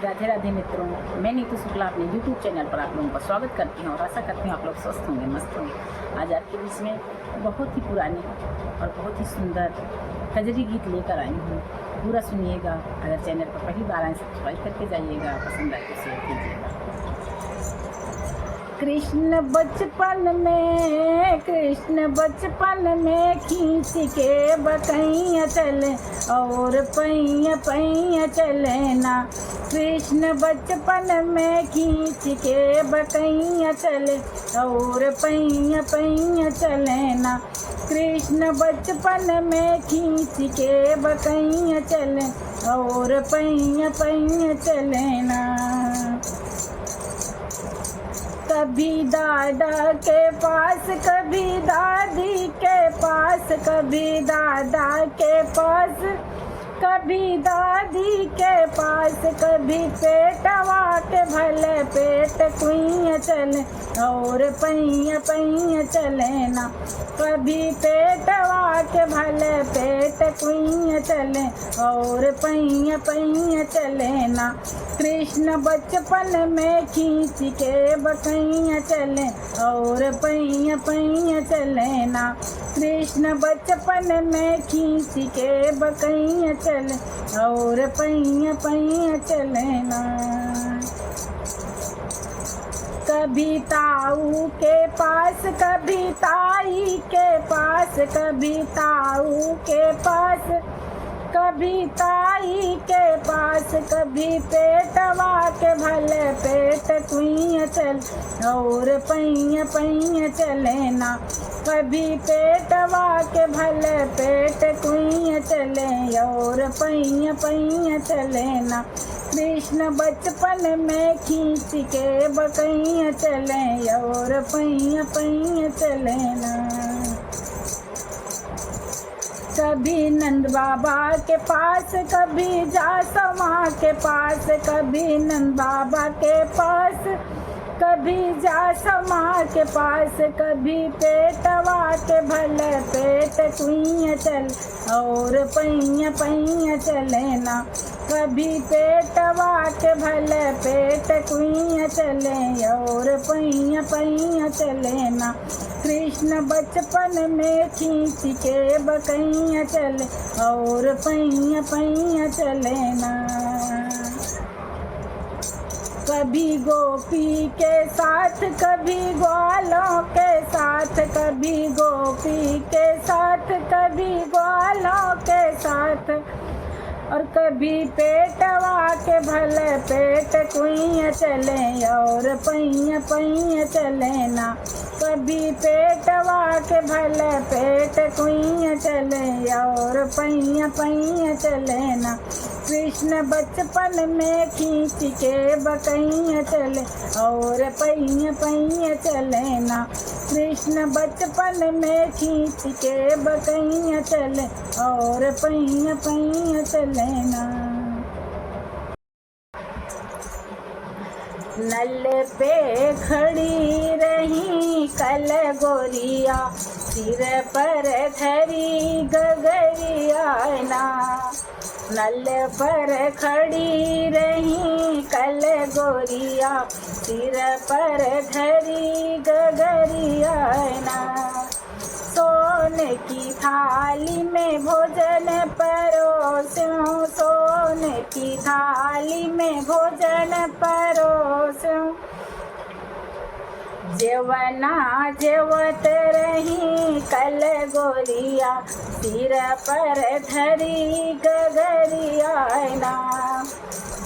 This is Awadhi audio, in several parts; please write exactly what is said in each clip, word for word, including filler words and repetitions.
राधे राधे मित्रों, मैं नीतू शुक्ला अपने YouTube चैनल पर आप लोगों का स्वागत करती हूँ और आशा करती हूँ आप लोग स्वस्थ होंगे, मस्त होंगे। आज आपके बीच में बहुत ही पुराने और बहुत ही सुंदर कजरी गीत लेकर आई हूँ, पूरा सुनिएगा। अगर चैनल पर पहली बार आए, सब्सक्राइब करके जाइएगा, पसंद आए तो शेयर कीजिएगा। कृष्ण बचपन में, कृष्ण बचपन में खींच के बकैया चले और पैया पैया चले ना। कृष्ण बचपन में खींच के बकैया चले और पैया पैया चले ना। कृष्ण बचपन में खींच के बकैया चले और पैया पैया चले ना। कभी दादा के पास, कभी दादी के पास, कभी दादा के पास, कभी दादी के पास, कभी पेटवा के भले पेट कुइया चले और पैया पैया चले ना। कभी पेटवा के भले पेट कुइया चले और पैया पैया चले ना। कृष्ण बचपन में खींच के बकैया चले और पैया पैया चले ना। कृष्ण बचपन में खींच के बकैया चले और पैया पैया चले ना। कभी ताऊ के पास, कभी ताई के पास, कभी ताऊ के पास, कभी ताई के पास, कभी पेटवा के भले पेट कुइया चले और पैया पैया चले ना। कभी पेटवा के भले पेट कुइया चले और पैया पैया चले ना। कृष्ण बचपन में खींच के बकैया चले और पैया पैया चले ना। कभी नंद बाबा के पास, कभी जासमा के पास, कभी नंद बाबा के पास, कभी जासमा के पास, कभी पेटवा के भले पेट कुइया चले और पैया पैया चले ना। कभी पेटवा के भले पेट कुइया चले और पैया पैया चले ना। कृष्ण बचपन में खींच के बकैया चले और पैया पैया चले ना। कभी गोपी के साथ, कभी ग्वालों के साथ, कभी गोपी के साथ, कभी ग्वालों के साथ, और कभी पेटवा के भले पेट कुइया चले और पैया पैया चले ना। कभी पेटवा के भले पेट कुइया चले और पैया पैया चले ना। कृष्ण बचपन में खींच के बकैया चले और पैया पैया चले ना। कृष्ण बचपन में खींच के बकैया चले और पैया पैया चले ना। नल पे खड़ी रही कल गोरिया, सिर पर धरी गगरिया ना। नल पर खड़ी रही कल गोरिया, सिर पर धरी गगरिया ना। सोने की थाली में भोजन परोस्यो, सोने की थाली में भोजन परोस्यो। जेवना जेवत रही कल गोरिया, सिर पर धरी गगरिया ना।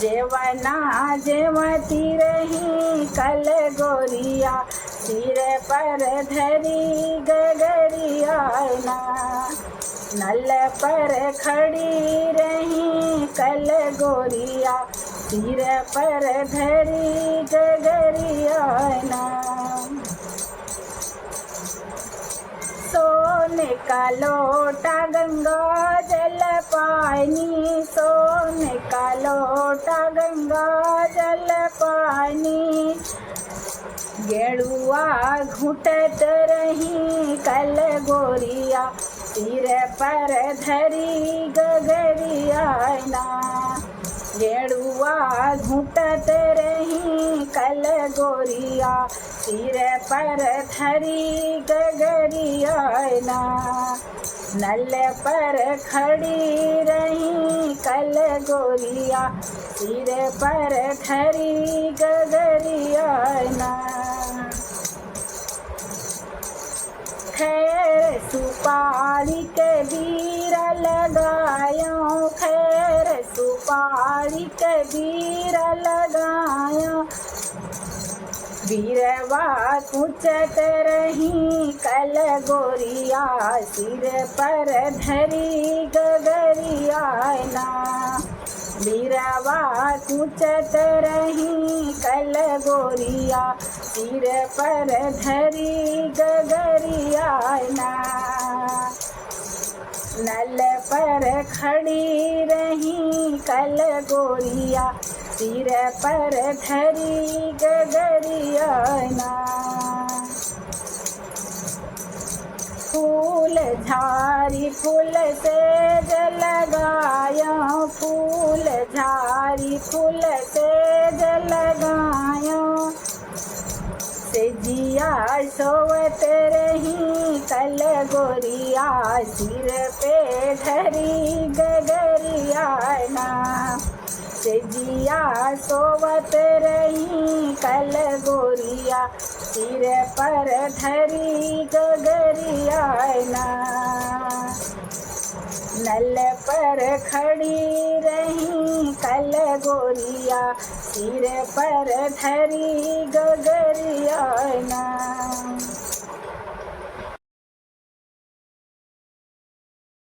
जेवना जेवती रही कल गोरिया, सिर पर धरी गगरिया ना। नल पर खड़ी रही कल गोरिया, सिर पर धरी गगरिया ना। सोने का लोटा गंगा जल पानी, सोने का लोटा गंगा जल पानी। गेड़ुआ घुटत रही कल गोरिया, सिर पर धरी गगरिया ना। गेड़ुआ घुटत रही कल गोरिया, सिर पर धरी गगरिया ना। नल पर खड़ी रही कल गोरिया, सिर पर धरी गगरिया ना। खैर सुपारी के बीरा लगायो, खैर सुपारी के बीरा लगायो। बीरवा कुचत रही कल गोरिया, सिर पर धरी गगरिया ना। बीरवा कुचत रही कल गोरिया, सिर पर धरी गगरिया ना। नल पर खड़ी रही कल गोरिया, सिर पर धरी गगरिया ना। फूल झारी फूल सेज लगायो, फूल झारी फूल सेज लगायो। सेजिया सोवत रही कल गोरिया, सिर पे धरी गगरिया ना। सेजिया सोवत रही कल गोरिया, सिर पर धरी गगरिया ना। नल पर खड़ी रही कल गोरिया, सिर पर धरी गगरिया ना।